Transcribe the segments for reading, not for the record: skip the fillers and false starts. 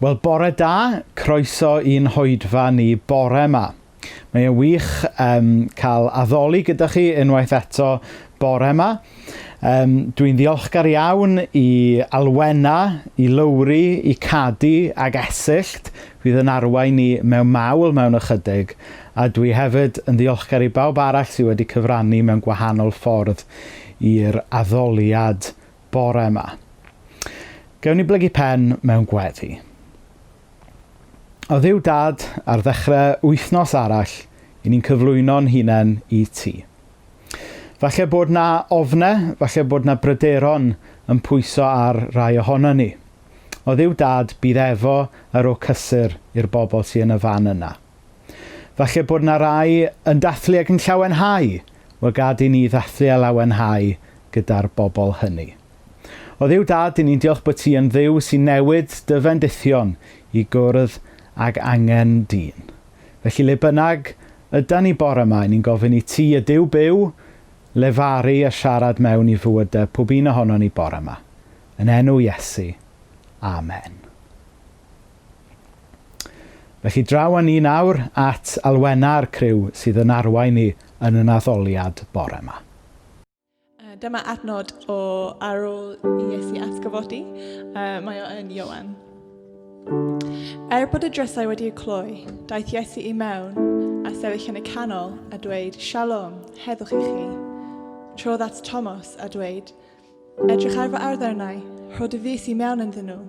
Wel, bore da, croeso i'n hoedfa ni bore yma. Mae e'n wych um, cael addoli gyda chi unwaith eto bore yma. Um, Dwi'n ddiolchgar iawn i Alwena, i Lowri, i Cadi ag Esyllt fydd yn arwain ni mewn mawl mewn ychydig, a dwi hefyd yn ddiolchgar i bawb arall sydd wedi cyfrannu mewn gwahanol ffordd i'r addoliad bore yma. Gewn ni blygu pen mewn gweddi. O Dduw Dad, ar ddechrau wythnos arall, i ni'n cyflwyno'n hunain i ti. Falle bod na ofne, falle bod na bryderon yn pwyso ar rai ohono ni. O Dduw Dad, bydd efo a rho cysur i'r bobl sydd yn y fan yna. Falle bod na rai yn dathlu ac yn llawenhau, wel gad i ni ddathlu a lawenhau gyda'r bobl hynny. O Dduw Dad, dyn ni'n diolch bod ti yn Dduw sy'n newid dy fendithion i gwrdd ag angen dyn. Felly le bynnag ydan ni bore yma, ni'n gofyn i ti, y Duw byw, lefaru a siarad mewn i fywydau pob un ohonon ni bore yma. Yn enw Iesu. Amen. Felly draw â ni nawr at Alwena a'r criw sydd yn arwain ni yn y naddoliad bore yma. Dyma adnod o ar ôl i Iesu atgyfodi. Mae o yn Ioan. Er bod y drysau wedi'u cloi, daeth Iesu i mewn a sefyll yn y canol a dweud, Shalom, heddwch i chi. Trodd at Thomas a dweud, Edrych ar fy arddernau, rho dy fys i mewn ynddyn nhw.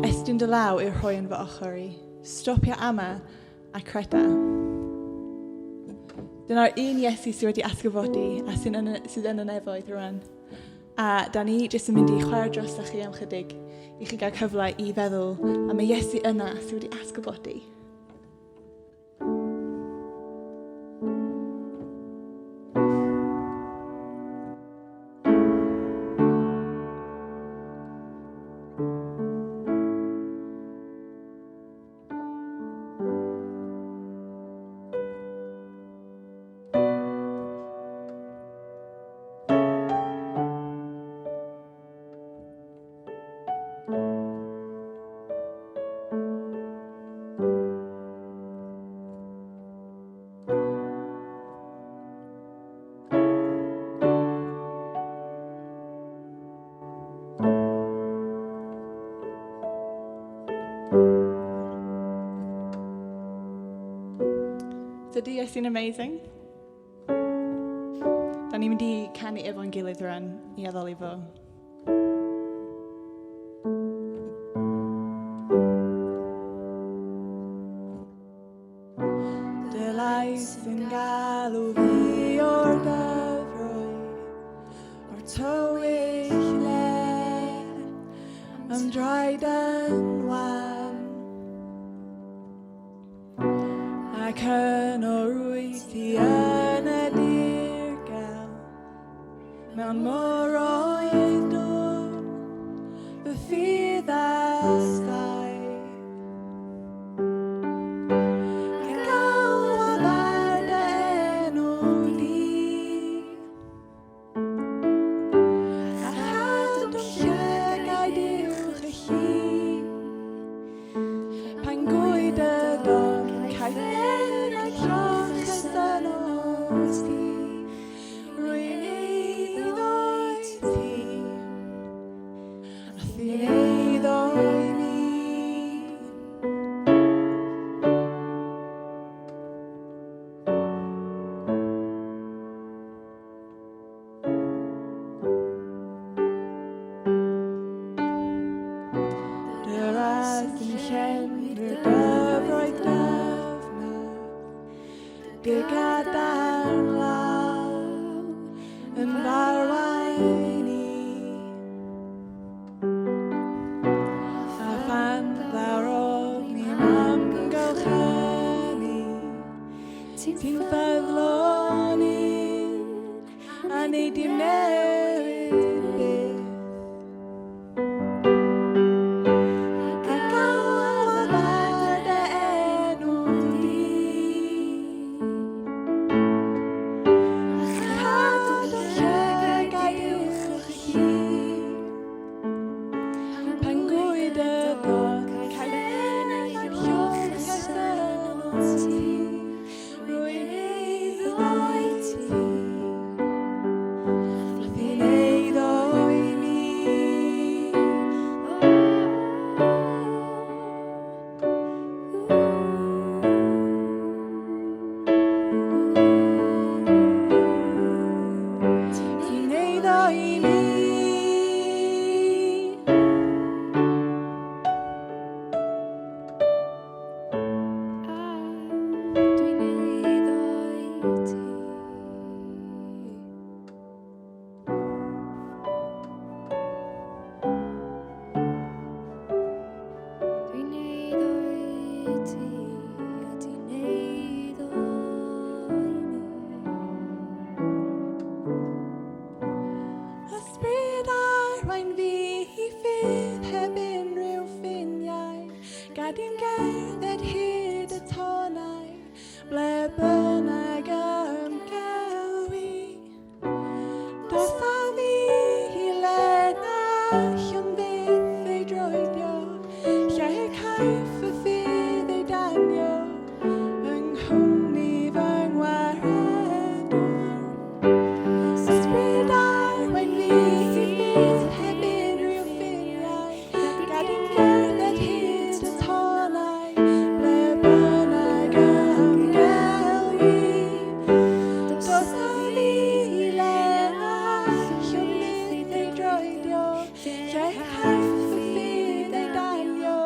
Estyn dy law i'w rhoi yn fy ochr i. Stopia ama a creda. Dyna'r un Iesu sydd wedi atgyfodi a sy'n yn, sydd yn y nefoedd rwan. A da ni jyst yn mynd i chwarae dros chi am chydig i chi gael cyfle i feddwl am y Iesu yna sydd wedi atgyfodi. Dydy Iesu'n amazing? Da ni'n mynd i canu efo'n gilydd rwan i addoli fo. Dy lais yn galw fi o'r dyfroedd, o'r tywyll le, am draed yn wan. Ac yno rwyt ti yn y dirgel, mewn moroedd dwfn, fy ffydd a Gad i'm gerdded hyd y tonnau, ble bynnag ym gelwi. Dos â fi i le na allwn byth ei droedio, lle caiff y ffydd ei danio, yng nghwmni fy ngwaredwr. Ysbryd arwain fi i fynd heb unrhyw ffiniau, gad i'm gerdded hyd y tonnau, ble bynnag ym gel i. Dos â fi i le na allwn byth ei droedio, lle caiff y ffydd ei danio,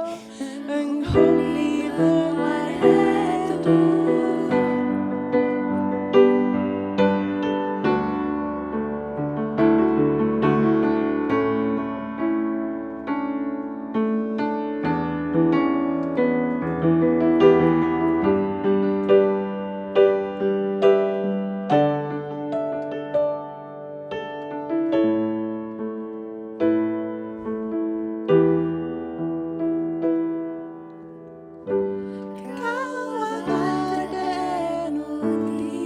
yng nghwmni fy ngwaredwr. Galwaf ar dy enw di,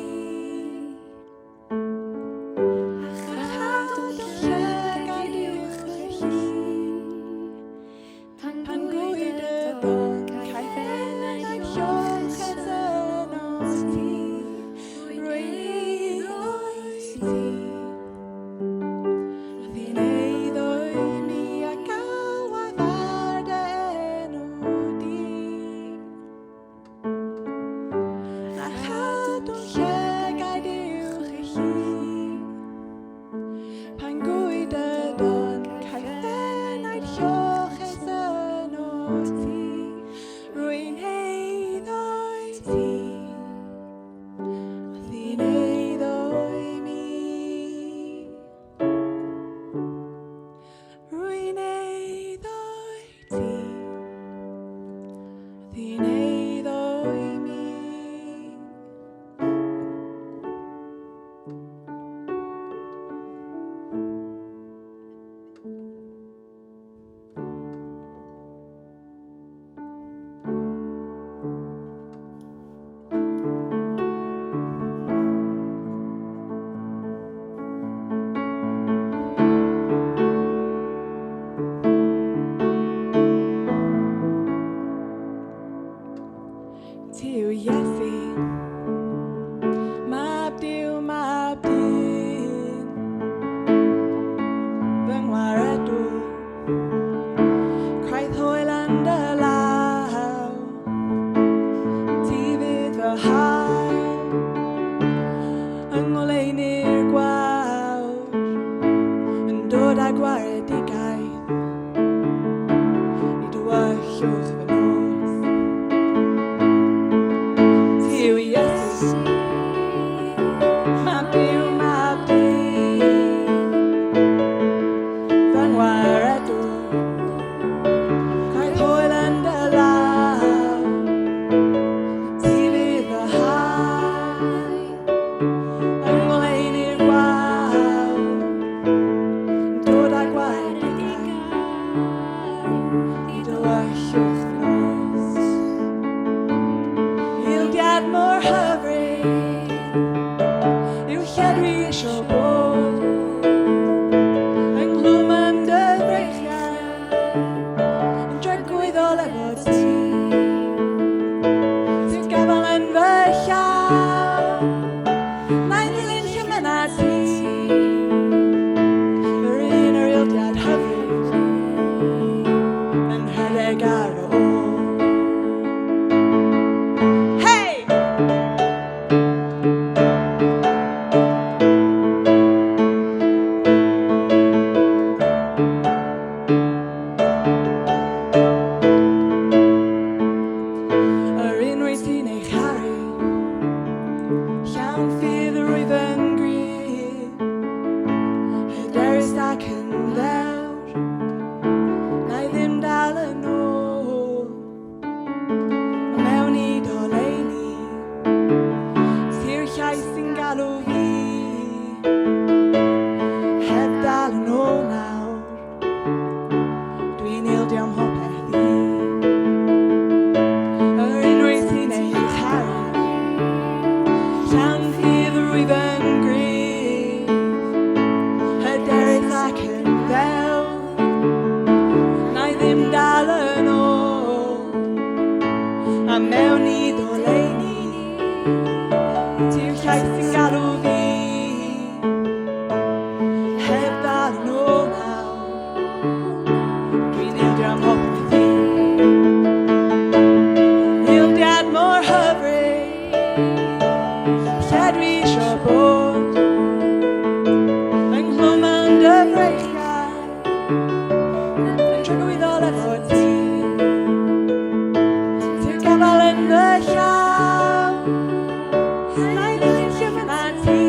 a chadw llygaid uwch fy lli. Pan gwyd y don, caiff enaid lloches ynot ti, rwy'n eiddo i ti. A thi'n eiddo i mi a galwaf ar dy enw di. A chadw llygaid uwch y lli. Pan gwyd y don, caiff enaid lloches ynot ti, rwy'n eiddo i ti. A thi'n eiddo i mi. Rwy'n eiddo i ti. A thi'n eiddo i mi. Ti yw Iesu, mab Duw, mab dyn, fy ngwaredwr, craidd hwyl yn dy law, ti fydd fy haul, yng ngoleuni'r gwawr, yn dod â gwaredigaeth i dywyllwch fy nos. Ti yw Iesu, mab Duw, mab dyn, fy ngwaredwr, craidd hwyl yn dy law, ti fydd fy haul, yng ngoleuni'r gwawr, yn dod â gwaredigaeth i dywyllwch fy nos. Eildiad mor hyfryd yw lle dwi isio bod, ynghlwm yn dy freichiau, yn dragwyddol efo ti. Ti'n gafael yn fy llaw, na i ddilyn lle mynna ti. Yr un yr eildiad hyfryd yn rhedeg ar fy ôl. Hey! Yr un wyt ti'n ei charu, llawn ffydd rwyf yn gryf, hyderus ac yn ddewr, na i ddim dal yn ôl. Mewn i ddoleuni, ti'r llais sy'n galw fi. Heb ddal yn ôl nawr, dwi'n ildio am hopeth i. Ildiad mor hyfryd, lle dwi isio bod. Ynghlwm yn dy freichiau, yn tragwyddol efo ti. Ti'n gafael yn fy llaw, na'i ddilyn lle mae ti.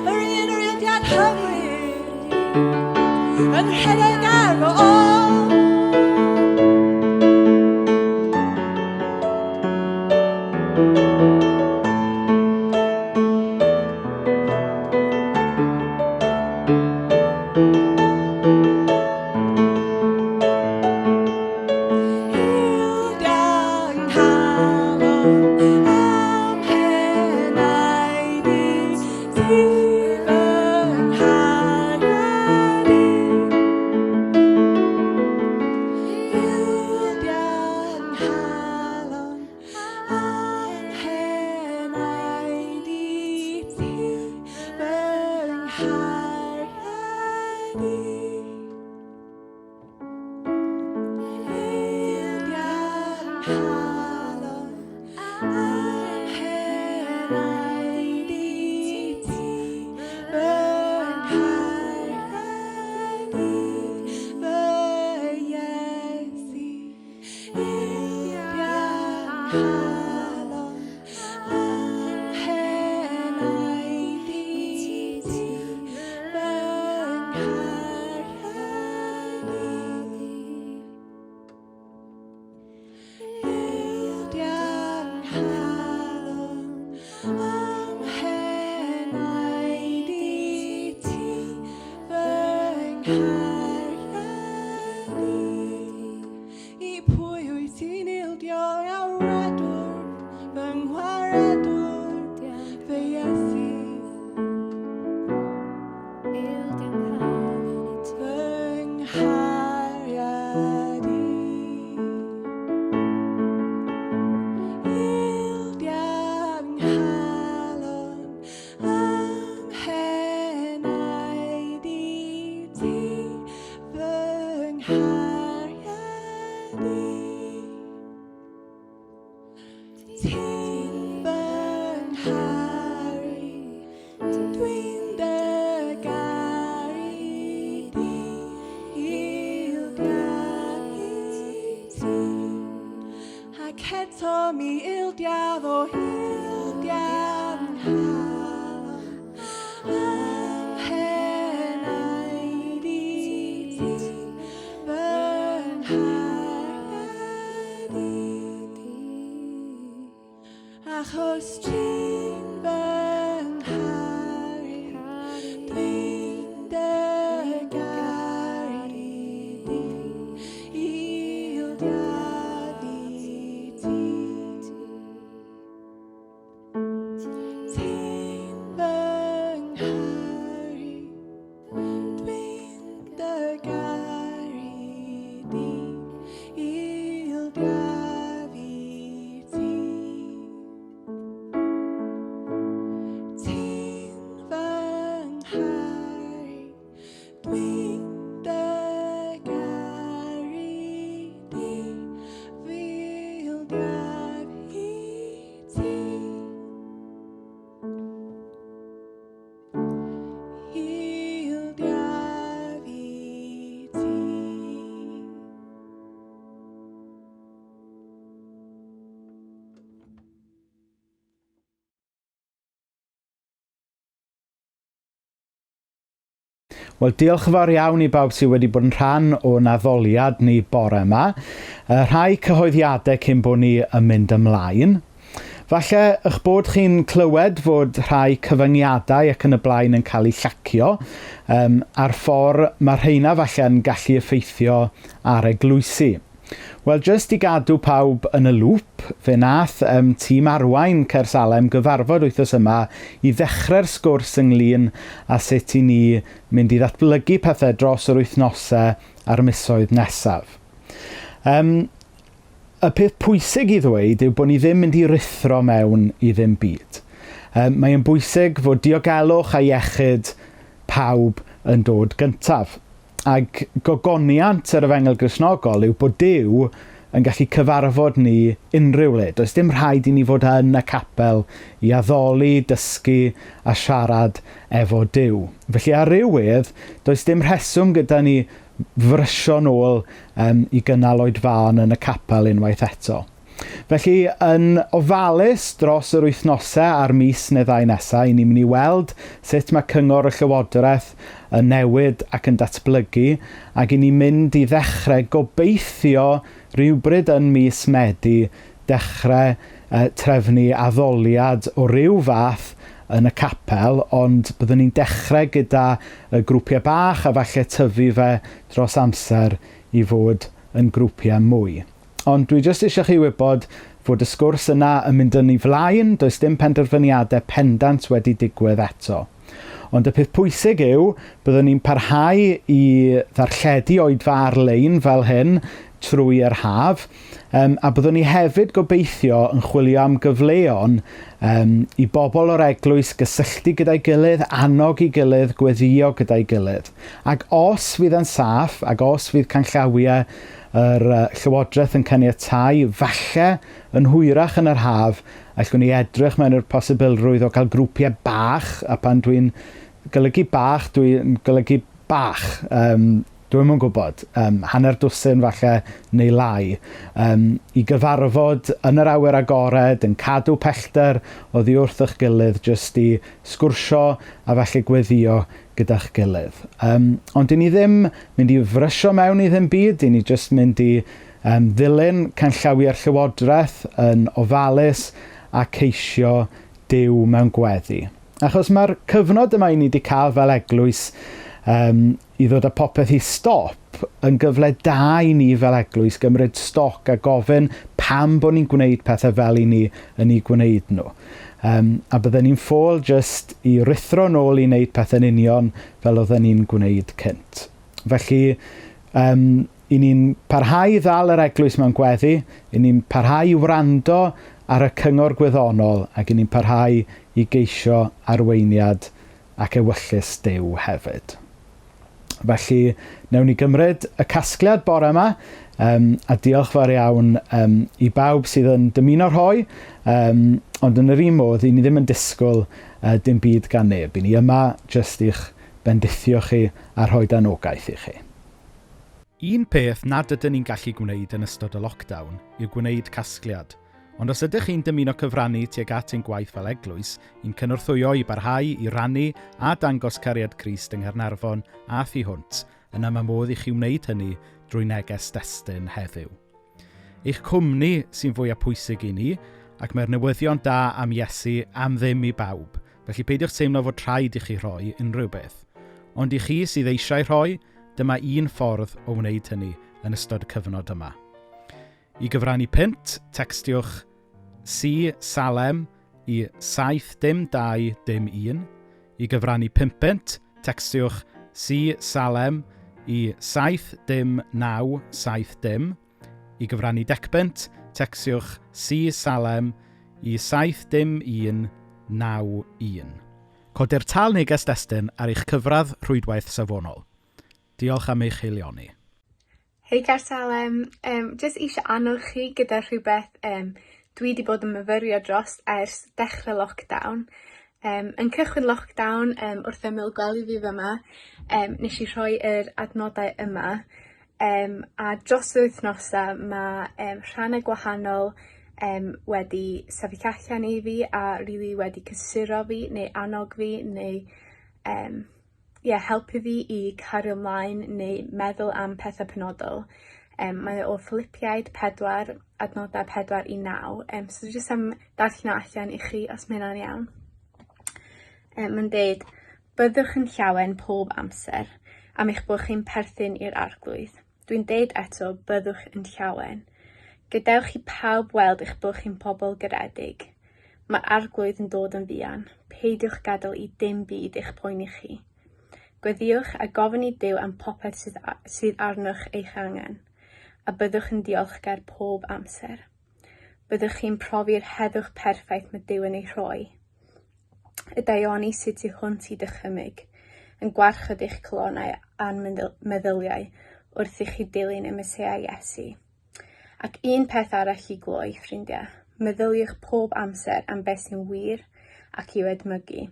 Yr un yr ildiad hyfryd, yn rhedeg ar fy ôl. Ildia 'nghalon am henaid i ti fy nghariad i. Ildia 'nghalon am henaid i ti fy nghariad i. Ildia 'nghalon am henaid i ti fy nghariad i, fy Iesu. Ildia 'nghalon am henaid i ti fy nghariad i. Ildia 'nghalon am henaid i ti fy nghariad i. I pwy wyt ti'n ildio awradwr, fy ngwaredwr, fy Iesu, fy nghariad i. Ildia 'nghalon am henaid i ti, fy nghariad i. Ti'n fy ngharu, dwi'n dy garu di, ildiaf i ti. Ac eto mi ildiaf o ildiaf 'nghalon am henaid i ti, fy nghariad i. Achos ti'n fy ngharu, dwi'n dy garu di, ildiaf i ti. Ti'n fy ngharu, dwi'n dy garu di, ildiaf i ti. Ti'n fy ngharu, dwi'n dy garu di, ildiaf i ti. Ildiaf i ti. Wel, diolch yn fawr iawn i bawb sydd wedi bod yn rhan o'n addoliad ni bore yma. Rhai cyhoeddiadau cyn bod ni yn mynd ymlaen. Falle eich bod chi'n clywed fod rhai cyfyngiadau ac yn y blaen yn cael eu llacio, a'r ffordd mae rheina falle yn gallu effeithio ar eglwysi. Wel, jyst i gadw pawb yn y lŵp, fe nath tîm arwain Caersalem gyfarfod wythnos yma i ddechrau'r sgwrs ynglyn â sut i ni mynd i ddatblygu pethau dros yr wythnosau a'r misoedd nesaf. y peth pwysig i ddweud yw bod ni ddim mynd i ruthro mewn i ddim byd. Mae'n bwysig fod diogelwch a iechyd pawb yn dod gyntaf. Ac gogoniant yr Efengyl Gristnogol yw bod Duw yn gallu cyfarfod ni unrhyw le. Does dim rhaid i ni fod yn y capel i addoli, dysgu a siarad efo Duw. Felly ar ryw wedd, does dim rheswm gyda ni frysio nôl i gynnal oedfaon yn y capel unwaith eto. Felly, yn ofalus dros yr wythnosau a'r mis neu ddau nesaf, i ni'n mynd i weld sut mae cyngor y Llywodraeth yn newid ac yn datblygu, ac i ni'n mynd i ddechrau gobeithio rhywbryd yn mis Medi dechrau trefnu addoliad o ryw fath yn y capel, ond byddwn ni'n dechrau gyda y grwpiau bach a falle tyfu fe dros amser i fod yn grwpiau mwy. Ond dwi jyst eisiau chi wybod fod y sgwrs yna yn mynd yn ei flaen, does dim penderfyniadau pendant wedi digwydd eto. Ond y peth pwysig yw, byddwn ni'n parhau i ddarlledu oedfa ar-lein fel hyn trwy yr haf, a byddwn ni hefyd gobeithio yn chwilio am gyfleon i bobl o'r eglwys gysylltu gyda'i gilydd, annog ei gilydd, gweddïo gyda'i gilydd. Ac os fydd yn saff, ac os fydd canllawiau yr Llywodraeth yn caniatáu, falle yn hwyrach yn yr haf, allwn ni edrych mewn i'r posibilrwydd o gael grwpiau bach, a pan dwi'n golygu bach, dwi'n golygu bach. Dwi'm yn gwybod, hanner dwsin falle neu lai, i gyfarfod yn yr awyr agored, yn cadw pellter oddi wrth eich gilydd, jyst i sgwrsio a falle gweddïo gyda'ch gilydd. Ond 'dyn ni ddim mynd i frysio mewn i ddim byd, 'dyn ni jyst mynd i ddilyn canllawiau'r Llywodraeth yn ofalus a ceisio Duw mewn gweddi. Achos mae'r cyfnod yma i ni wedi cael fel eglwys i ddod â popeth i stop yn gyfle da i ni fel eglwys gymryd stoc a gofyn pam bod ni'n gwneud pethau fel i ni yn eu gwneud nhw. A bydden ni'n ffôl jyst i ruthro nôl i wneud pethau'n union fel oedden ni'n gwneud cynt. Felly, i ni'n parhau i ddal yr eglwys mewn gweddi, i ni'n parhau i wrando ar y cyngor gwyddonol, ac i ni'n parhau i geisio arweiniad ac ewyllys Duw hefyd. Felly, wnawn ni gymryd y casgliad bore yma, a diolch fawr iawn i bawb sydd yn dymuno rhoi, ond yn yr un modd, i ni ddim yn disgwyl dim byd gan neb. I ni yma jyst i'ch bendithio chi a rhoi danogaeth i chi. Un peth nad ydyn ni'n gallu gwneud yn ystod y lockdown yw gwneud casgliad. Ond os ydych chi'n dymuno cyfrannu tuag at ein gwaith fel eglwys, i'n cynorthwyo i barhau i rannu a dangos cariad Crist yng Nghaernarfon a thu hwnt, yna mae modd i chi wneud hynny drwy neges destun heddiw. Eich cwmni sy'n fwyaf pwysig i ni, ac mae'r newyddion da am Iesu am ddim i bawb, felly peidiwch teimlo fod rhaid i chi rhoi unrhyw beth. Ond i chi sydd eisiau rhoi, dyma un ffordd o wneud hynny yn ystod y cyfnod yma. I gyfrannu punt, tecstiwch C Salem i 7 dim 2 dim 1. I gyfrannu pumpynt, tecstiwch C Salem i 7 dim 9 7 dim. I gyfrannu decpunt, tecstiwch C Salem i 7 dim 1 9 1. Codir tâl neges destun ar eich cyfradd rhwydwaith safonol. Diolch am eich haelioni. Hei Caersalem, yym jyst isio annog chi gyda rhywbeth yym dwi 'di bod yn myfyrio dros ers dechre lockdown. Yym yn cychwyn lockdown yym wrth ymyl gwely fi fy' 'ma yym nesh i rhoi yr adnodau yma yym a dros yr wythnosa ma' yym rhanne gwahanol yym wedi sefyll allan i fi a rili wedi cysuro fi neu annog fi neu yym ie, helpu fi i cario mlaen neu meddwl am pethe penodol. Mae o Philipiaid pedwar, adnoda pedwar i naw. So dwi jyst am darllen o allan i chi os ma' hynna'n iawn. Ma'n deud, Byddwch yn llawen pob amser, am eich bod chi'n perthyn i'r Arglwydd. Dwi'n deud eto, byddwch yn llawen. Gadewch i pawb weld eich bod chi'n pobl garedig. Mae'r Arglwydd yn dod yn fuan. Peidiwch gadael i dim byd eich poeni chi. Gweddïwch a gofyn i Duw am popeth sydd, sydd arnoch eich angen. a byddwch yn diolchgar pob amser. Byddwch chi'n profi'r heddwch perffaith mae Duw yn ei rhoi. Y daioni sydd tu hwnt i dychymyg, yn gwarchod eich calonnau a'n meddyliau wrth i chi dilyn y Meseia Iesu. Ac un peth arall i gloi, ffrindiau, meddyliwch pob amser am beth sy'n wir ac i'w edmygu,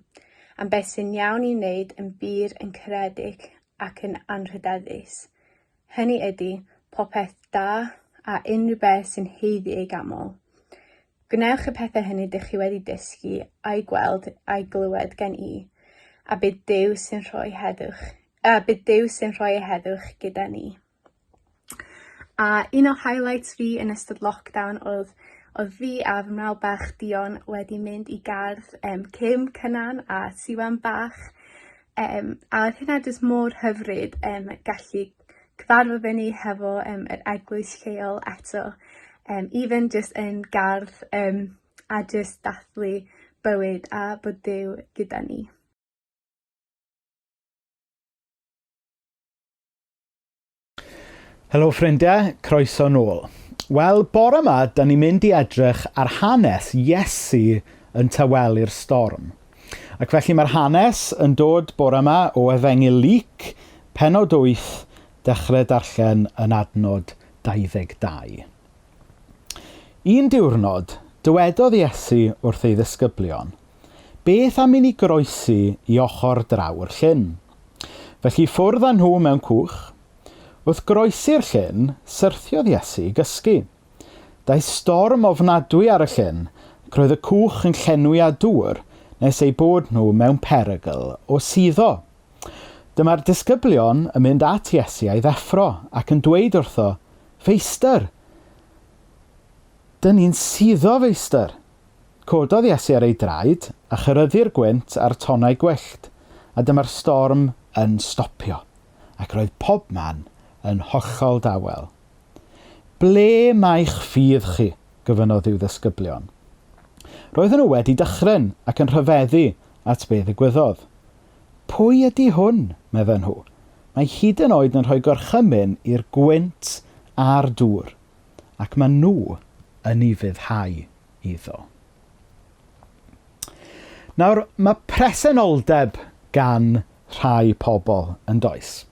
am beth sy'n iawn i'w wneud yn bur, yn caredig ac yn anrhydeddus. Hynny ydy, popeth da a unrhyw beth sy'n haeddu ei ganmol. Gwnewch y pethau hynny dych chi wedi dysgu a'i gweld a'i glywed gen i, a bydd Duw sy'n rhoi heddwch, a bydd Duw sy'n rhoi ei heddwch gyda ni. A un o highlights fi yn ystod lockdown odd odd fi a fy mrawd bach Dion wedi mynd i gardd yym Kim Cynan a Siwan bach yym a odd hynna jyst mor hyfryd yym gallu cyfarfod fyny hefo yym yr eglwys lleol eto yym even jyst yn gardd yym a jyst dathlu bywyd a bod Duw gyda ni. Helo ffrindiau, croeso nôl. Wel, bore yma, da ni'n mynd i edrych ar hanes Iesu yn tawelu'r storm. Ac felly mae'r hanes yn dod bore yma o Efengyl Luc, pennod 8, dechrau darllen yn adnod 22. Un diwrnod, dywedodd Iesu wrth ei ddisgyblion, Beth am i ni groesi i ochr draw'r llyn? Felly ffwrdd â nhw mewn cwch. Wrth groesi'r llyn, syrthiodd Iesu i gysgu. Daeth storm ofnadwy ar y llyn, ac roedd y cwch yn llenwi â dŵr nes eu bod nhw mewn perygl o suddo. Dyma'r disgyblion yn mynd at Iesu a'i ddeffro ac yn dweud wrtho, Feistr! Dyn ni'n suddo, Feistr! Cododd Iesu ar ei draed, a chyryddu'r gwynt a'r tonnau gwyllt, a dyma'r storm yn stopio, ac roedd pobman yn hollol dawel. Ble mae'ch ffydd chi? gofynnodd i'w ddisgyblion. Roedden nhw wedi dychryn ac yn rhyfeddu at be ddigwyddodd. Pwy ydy hwn? medden nhw. Mae hyd yn oed yn rhoi gorchymyn i'r gwynt a'r dŵr, ac maen nhw yn ufuddhau iddo. Nawr, mae presenoldeb gan rhai pobl yn does.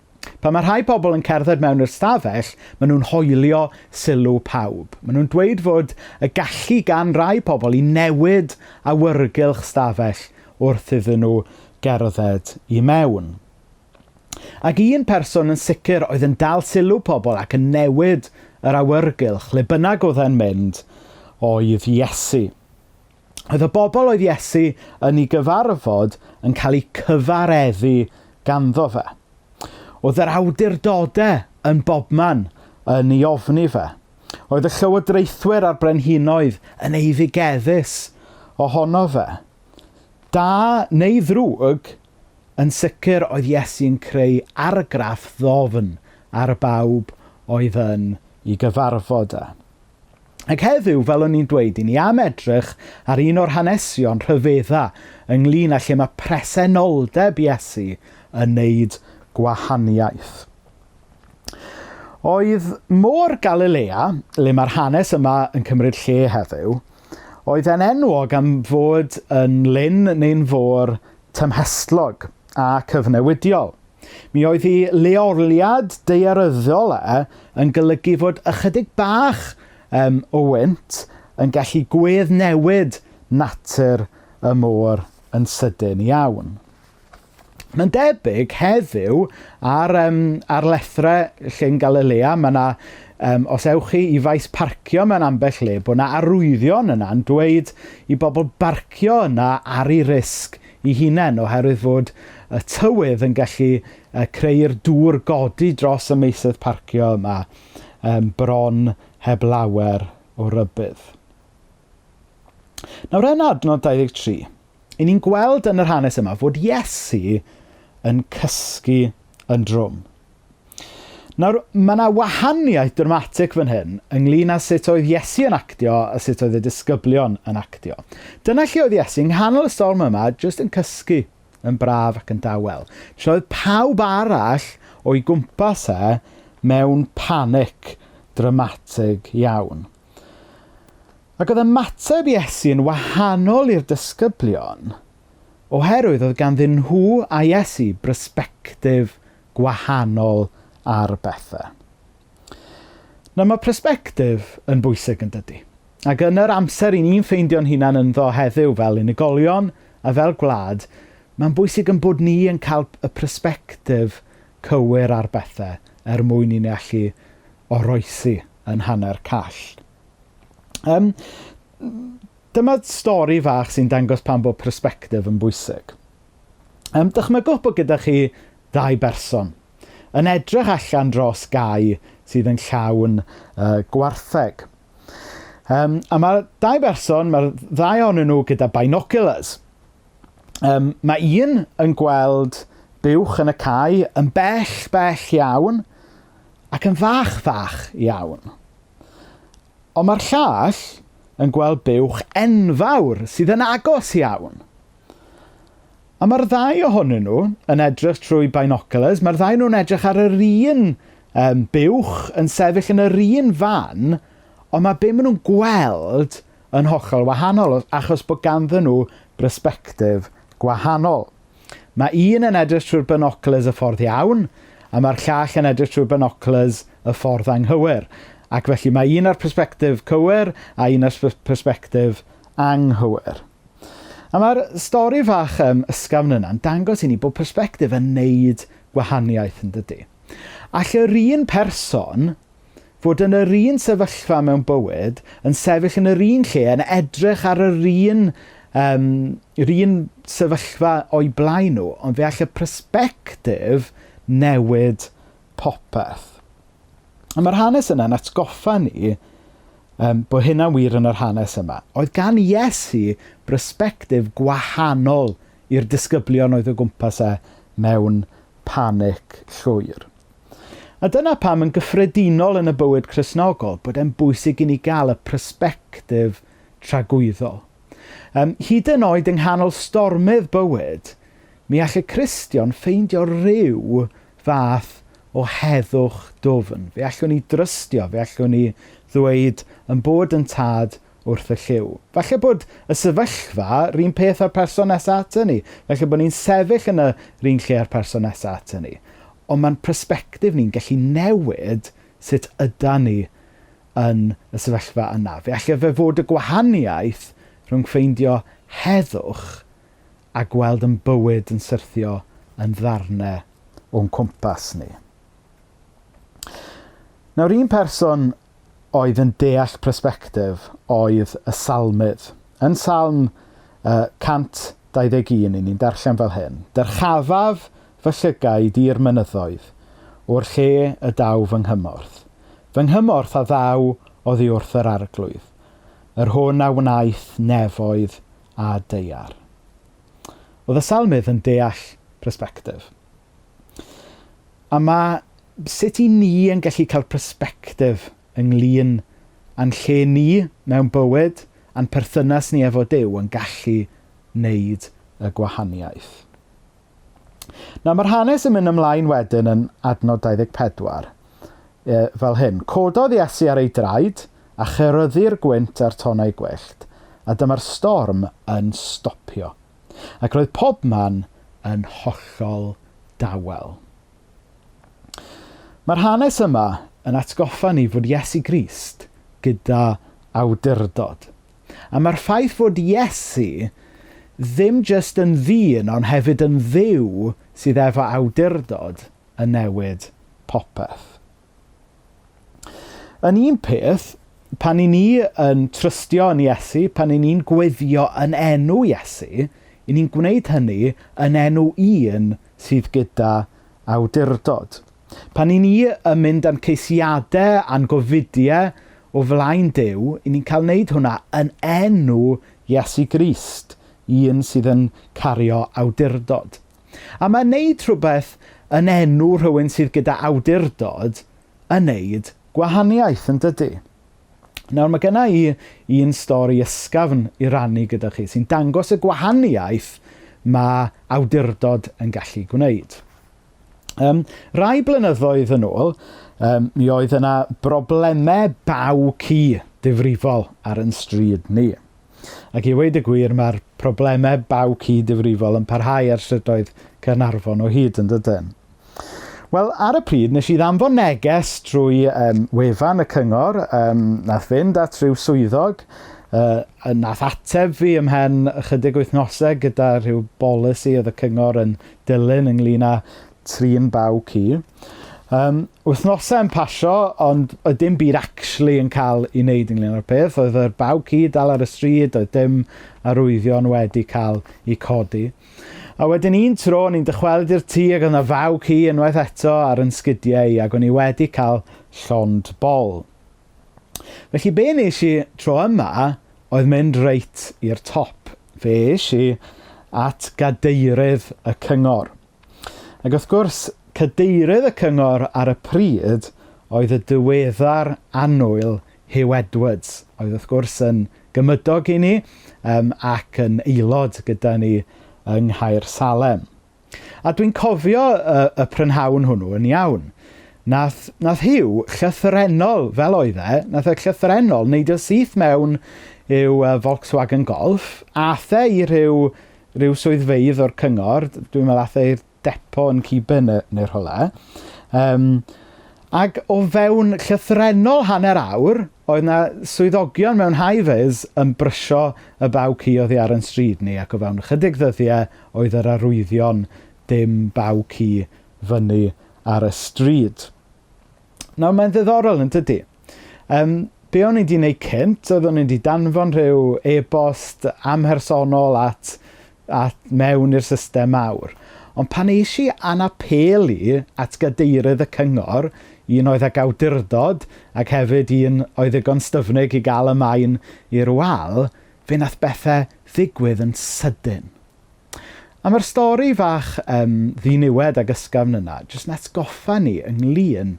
Pan mae rhai pobl yn cerdded mewn i'r stafell, maen nhw'n hoelio sylw pawb. Maen nhw'n dweud fod y gallu gan rai pobl i newid awyrgylch stafell wrth iddyn nhw gerdded i mewn. Ac un person yn sicr oedd yn dal sylw pobl ac yn newid yr awyrgylch, le bynnag oedd e'n mynd, oedd Iesu. Oedd y bobl oedd Iesu yn ei gyfarfod yn cael eu cyfareddu ganddo fe. Oedd yr awdurdodau yn bobman yn ei ofni fe. Oedd y llywodraethwyr a'r brenhinoedd yn eiddigeddus ohono fe. Da neu ddrwg, Yn sicr oedd Iesu'n creu argraff ddofn ar bawb oedd yn i gyfarfod e. Ac heddiw, fel o'n i'n dweud, i ni am edrych ar un o'r hanesion rhyfedda ynglyn â lle mae presenoldeb Iesu yn neud gwahaniaeth. Oedd môr Galilea, le mae'r hanes yma yn cymryd lle heddiw, oedd e'n enwog am fod yn lyn neu'n fôr tymhestlog a cyfnewidiol. Mi oedd ei leoliad daearyddol e yn golygu fod ychydig bach um, o wynt yn gallu gweddnewid natur y môr yn sydyn iawn. Mae'n debyg heddiw ar, um, ar lethrau Llyn Galilea, mae yna, um, os ewch chi i faes parcio mewn ambell le, bod yna arwyddion yna'n dweud i bobl barcio yna ar ei risg i hunain, oherwydd fod y tywydd yn gallu uh, creu'r dŵr godi dros y meysydd parcio yma um, bron heb lawer o rybudd. Nawr yn adnod 23, 'Y ni'n gweld yn yr hanes yma fod Iesu yn cysgu yn drwm. Nawr, mae yna wahaniaeth dramatig fan hyn ynglyn â sut oedd Iesu yn actio a sut oedd y disgyblion yn actio. Dyna lle oedd Iesu yng nghanol y storm yma, jyst yn cysgu yn braf ac yn dawel. Tra oedd pawb arall o'i gwmpas e mewn panic dramatig iawn. Ac oedd ymateb Iesu yn wahanol i'r disgyblion oherwydd oedd ganddyn nhw a Iesu brysbectif gwahanol ar bethau. Nawr mae persbectif yn bwysig yn dydy. Ac yn yr amser i ni'n ffeindio'n hunan ynddo heddiw fel unigolion a fel gwlad, mae'n bwysig yn bod ni yn cael y persbectif cywir ar bethau er mwyn i ni allu oroesi yn hanner call. Dyma stori fach sy'n dangos pam bod persbectif yn bwysig. Dychmygwch bod gyda chi ddau berson yn edrych allan dros gae sydd yn llawn gwartheg. A mae dau berson, mae'r ddau ohonyn nhw gyda binoculars. Mae un yn gweld buwch yn y cae yn bell, bell iawn ac yn fach, fach iawn. Ond mae'r llall yn gweld buwch enfawr sydd yn agos iawn. A mae'r ddau ohonyn nhw yn edrych trwy binoculars, mae'r ddau nhw'n edrych ar yr un buwch yn sefyll yn yr un fan, ond mae be maen nhw'n gweld yn hollol wahanol, achos bod ganddyn nhw bersbectif gwahanol. Mae un yn edrych trwy'r binoculars y ffordd iawn, a mae'r llall yn edrych trwy'r binoculars y ffordd anghywir. Ac felly mae un ar persbectif cywir a un ar persbectif anghywir. A mae'r stori fach ysgafn yna'n dangos i ni bod persbectif yn neud gwahaniaeth yn dydy. All yr un person fod yn yr un sefyllfa mewn bywyd, yn sefyll yn yr un lle, yn edrych ar yr un sefyllfa o'i blaen nhw, ond fe all y persbectif newid popeth. A mae'r hanes yna'n atgoffa ni bod hynna'n wir yn yr hanes yma. Oedd gan Iesu bersbectif gwahanol i'r disgyblion oedd o gwmpas e mewn panic llwyr. A dyna pam yn gyffredinol yn y bywyd Cristnogol bod e'n bwysig i ni gael y persbectif tragwyddol. Hyd yn oed yng nghanol stormydd bywyd, mi all y Cristion ffeindio rhyw fath o heddwch dwfn. Fe allwn ni drystio, fe allwn ni ddweud yn bod yn tad wrth y llyw. Falle bod y sefyllfa yr un peth â'r person nesaf ato ni. Falle bod ni'n sefyll yn yr un lle â'r person nesaf ato ni. Ond mae'n persbectif ni'n gallu newid sut yda ni yn y sefyllfa yna. Fe allai fe fod y gwahaniaeth rhwng ffeindio heddwch a gweld yn bywyd yn syrthio yn ddarnau o'n cwmpas ni. Nawr, un person oedd yn deall persbectif oedd y salmydd. Yn Salm 121, i ni'n darllen fel hyn. Dyrchafaf fy llygaid i'r mynyddoedd, o'r lle y daw fy nghymorth. Fy nghymorth a ddaw oddi wrth yr arglwydd, yr hwn a wnaeth nefoedd a daear. Oedd y salmydd yn deall persbectif. A mae sut i ni yn gallu cael persbectif ynglyn â'n lle ni mewn bywyd a'n perthynas ni efo Duw yn gallu wneud y gwahaniaeth. Nawr, mae'r hanes yn mynd ymlaen wedyn yn adnod 24, fel hyn. Cododd Iesu ar ei draed a cheryddu'r gwynt a'r tonnau gwyllt, a dyma'r storm yn stopio. Ac roedd pobman yn hollol dawel. Mae'r hanes yma yn atgoffa ni fod Iesu Grist gyda awdurdod. A mae'r ffaith fod Iesu ddim jyst yn ddyn, ond hefyd yn Dduw sydd efo awdurdod yn newid popeth. Yn un peth, pan i ni yn trystio yn Iesu, pan i ni'n gweddio yn enw Iesu, i ni'n gwneud hynny yn enw un sydd gyda awdurdod. Pan i ni yn mynd â'n ceisiadau a'n gofidiau o flaen Duw, i ni'n cael wneud hwnna yn enw Iesu Grist, un sydd yn cario awdurdod. A mae wneud rhywbeth yn enw rhywun sydd gyda awdurdod yn wneud gwahaniaeth, yn dydy? Nawr, mae genna i un stori ysgafn i rannu gyda chi sy'n dangos y gwahaniaeth mae awdurdod yn gallu gwneud. Rai blynyddoedd yn ôl, mi oedd yna broblemau baw ci difrifol ar yn stryd ni. Ac i weud y gwir, mae'r problemau baw ci difrifol yn parhau ar strydoedd Caernarfon o hyd, yn dydyn? Wel, ar y pryd, nes i ddanfon neges trwy wefan y cyngor, nath fynd at rhyw swyddog, nath ateb fi ymhen ychydig wythnosau gyda rhyw bolisi oedd y cyngor yn dilyn ynglyn â trin baw ci. Wythnosau yn pasio, ond oedd dim byd actually yn cael ei wneud ynglyn â'r peth. Oedd yr baw ci dal ar y stryd, oedd dim arwyddion wedi cael ei codi. A wedyn un tro, o'n i'n dychwelyd i'r tŷ ac oedd yna faw ci unwaith eto ar yn sgidiau i ac o'n i wedi cael llond bol. Felly be nes i tro yma oedd mynd reit i'r top. Fe es i at gadeirydd y cyngor. Ac wrth gwrs, cadeirydd y cyngor ar y pryd oedd y diweddar annwyl Huw Edwards, oedd wrth gwrs yn gymydog i ni ac yn aelod gyda ni yng Nghaersalem. A dwi'n cofio y prynhawn hwnnw yn iawn. Nath Huw llythrennol, fel oedd e, nath e llythrennol neidio syth mewn i'w Volkswagen Golf, ath e i rhyw swyddfeydd o'r cyngor, dwi'n meddwl ath e i'r depo yn Cibyn neu rhywle. Ac o fewn llythrennol hanner awr, oedd 'na swyddogion mewn high-vis yn brysio y baw ci oddi ar yn stryd ni, ac o fewn ychydig ddyddiau oedd yr arwyddion dim baw ci fyny ar y stryd. Nawr, mae'n ddiddorol yn dydy. Be o'n i 'di wneud cynt, oedd o'n i 'di danfon rhyw e-bost amhersonol at mewn i'r system mawr. Ond pan eis i a'n apêl i at gadeirydd y cyngor, un oedd ag awdurdod ac hefyd un oedd ddigon styfnig i gael y maen i'r wal, fe nath bethau ddigwydd yn sydyn. A mae'r stori fach ddiniwed ag ysgafn yna jyst yn atgoffa ni ynglyn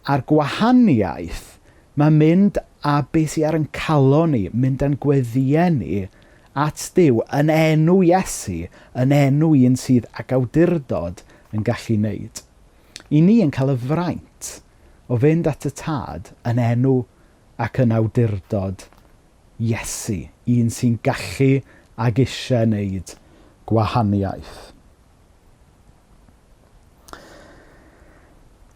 â'r gwahaniaeth mae mynd â beth sydd ar ein calon ni, mynd â'n gweddïau ni at Duw yn enw Iesu, yn enw un sydd ag awdurdod yn gallu wneud. I ni yn cael y fraint o fynd at y Tad yn enw ac yn awdurdod Iesu, un sy'n gallu ag eisiau wneud gwahaniaeth.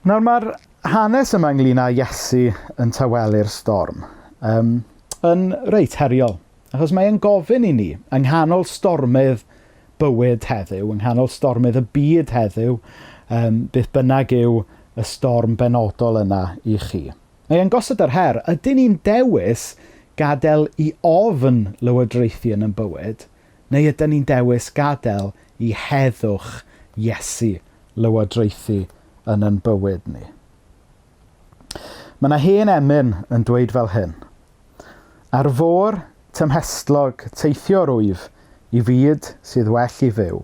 Nawr mae'r hanes yma ynglyn â Iesu yn tawelu'r storm yn reit heriol, achos mae'n gofyn i ni, yng nghanol stormydd bywyd heddiw, yng nghanol stormydd y byd heddiw, beth bynnag yw y storm benodol yna i chi. Mae'n gosod yr her, ydyn ni'n dewis gadael i ofn lywodraethu yn ein bywyd, neu ydyn ni'n dewis gadael i heddwch Iesu lywodraethu yn ein bywyd ni? Mae yna hen emyn yn dweud fel hyn. Ar fôr tymhestlog teithio rwyf i fyd sydd well i fyw,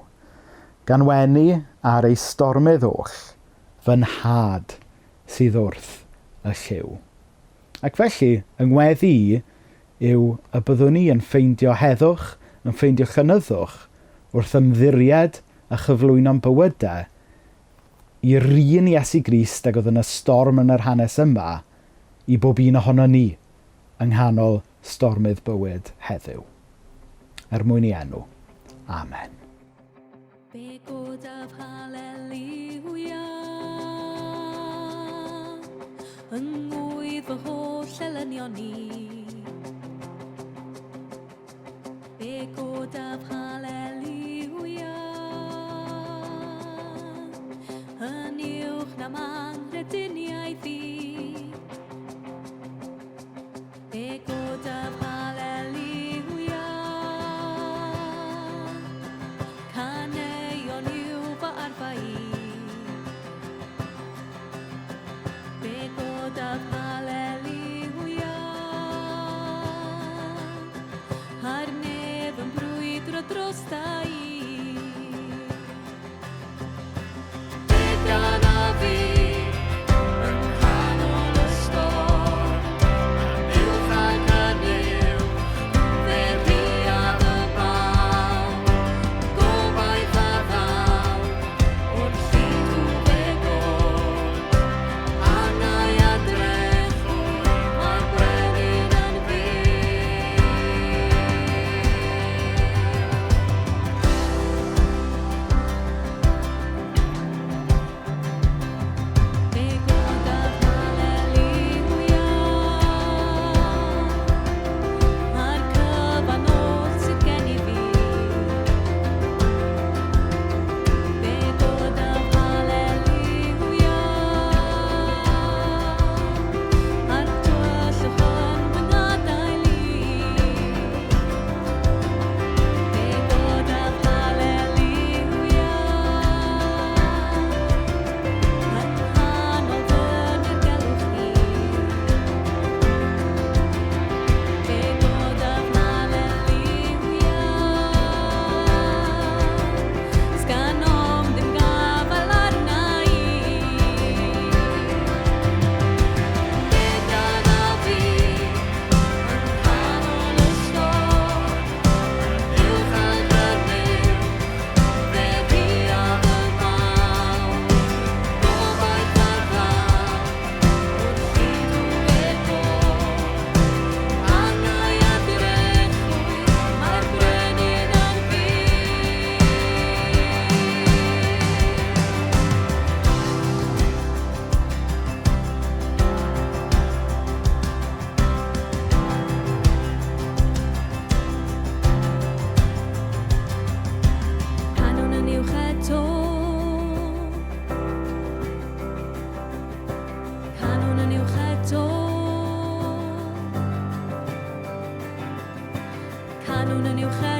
gan wenu ar ei stormydd oll, fy nhad sydd wrth y llyw. Ac felly, yng ngweddi i yw y byddwn ni yn ffeindio heddwch, yn ffeindio llonyddwch wrth ymddiried a chyflwyno'n bywydau i'r un Iesu Grist ag oedd yn y storm yn yr hanes yma i bob un ohono ni yng nghanol stormydd bywyd heddiw. Er mwyn i enw. Amen. Fe godaf haleluia yng ngwydd fy holl elynion i. Fe godaf haleluia yn uwch na manghrediniaeth i. Fe godaf haleluia, caneuon yw fy arfau i. Fe godaf haleluia, a'r nef yn brwydro drosta i. Fe ganaf fi yng nghanol y storm, uwch na mynydd. Galwn yn uwch.